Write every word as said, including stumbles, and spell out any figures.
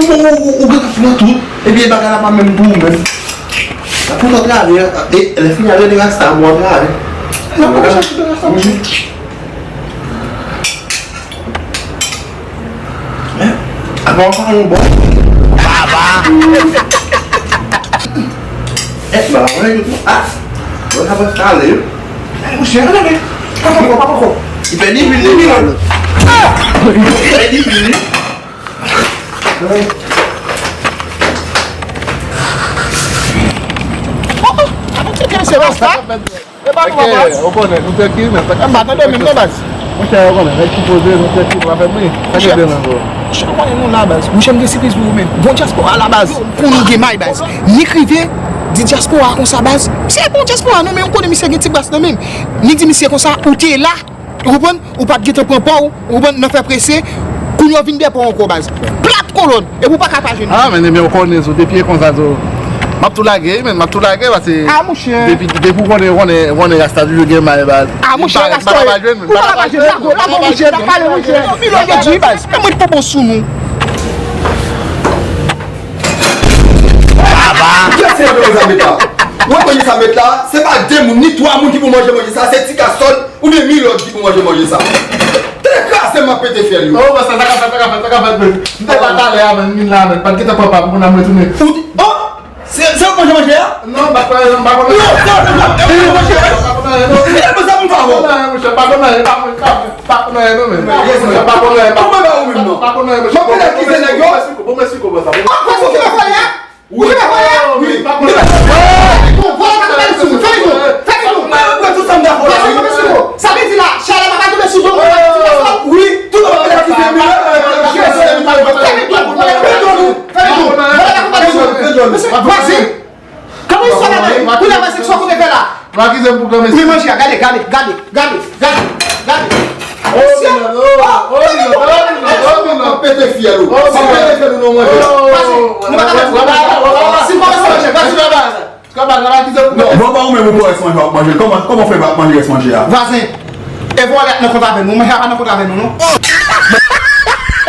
Ou, ou, ou, ou gen kòb nan tout. Epi bagay la pa menm pou ou menm. Sa pou nan travè, e, lè fini avè de rasta, mwen travè. Nan pa ka chache de rasta, monchè. Apa w pa yon bon? Baba! Eh, baba, mwen, yo, ah! Mwen, sa pa sa ale, yo. Eh, monchè, gade, gade. Pa poko, pa poko. Li pèdi vil, li, li. Ah! Li pèdi vil, li. Oh, oh, ah, se rasta. E pa nou, papa. Ou konnen, nou trankil, men. M pa tande menm non, baz. Monchè, ou konnen, nèg ki poze, nou trankil, nou pa fè bri. Sa ki gen ankò? Monchè, ou konnen nou la, baz. Monchè, m gen sipriz pou ou menm. Bon dyaspora la, baz. Pou nou gen may, baz. Nik rive, di dyaspora konsa, baz. Se bon dyaspora, non, men ou konnen misye gen ti bras nan men. Nik di misye konsa, ou te la. Ou konprann? Ou pa t gentan pran pa w, ou konprann, nan fè prese, kounye a w vin dèpò ankò, baz. Plat kolòn, epi w pa ka pa jwenn. Ah, men, men ou konnen, sou de pye konsa, so. M ap tou lage, men, m ap tou lage, paske. Ah, monchè. Depi, depi w konnen, konnen, konnen rasta toujou gen may, baz. Ah, monchè, rasta, ou pa ka pa jwenn, lago, lago, monchè, pa pale, monchè. Milò, yo di, baz. E mwen ki poko sou nou. Baba. Kiyès se yo sa met la? Mwen konnen sa met la, se pa de moun, ni twa moun ki pou manje manje sa, se ti kasòl. Oubyen milòd ki pou manje manje sa. Tèt kraze m ap pete fyèl yo. Oh, sa, sa ka fèt, sa ka fèt, sa ka fèt, men. M te la talè a, men, m vin la, men. Pa t gentan pran pa pou moun nan retounen. Ou di, oh! Se, se ou manje manje a? Non, m pa konnen, non, m pa konnen. Non, non, non, e ou manje manje a? M pa konnen, non. E pou sa pou m fè avè w? Pa konnen, monchè, pa konnen, pa konnen, pa konnen, non, men. Yes, men. Pa konnen, pa konnen, pa konnen, monchè. M ap vin akize nèg yo. Bon, mèsi, bon, mèsi, bon, sa. Ah, kòman ki fè fè a? Wi, wi, wi. Bon, vòlè pa tonbe sou mwen. Fè li tou. Fè li tou. Mwen, mwen, tout sa m dakò la, wi. Sa vle di la, chalè pa ka tonbe sou mwen. Wi, tout sa m dakò la, wi. Fè li tou. Fè li tou. Vòlè pa tonbe sou mwen. Mesye, vwazen. Kòman istwa la, men? Kounye a, vwazen, sa w konte fè la? Nou akize m pou granmesi. Wi, manje a, gade, gade, gade. Gade, gade, gade. Oh, Milòd, oh, oh, Milòd, oh, Milòd, oh, Milòd. M ap pete fyèl ou. M ap pete fyèl ou, non, manje. Pase, nou pa ka pase. Si w pa pase, manje, pase. Non, bon, bon, ou menm ou pran rès manje w ap manje. Kòman, kòman w fè w ap manje rès manje a? Vwazen, e vòlè nan kont avè nou. Manje a pa nan kont avè nou, non.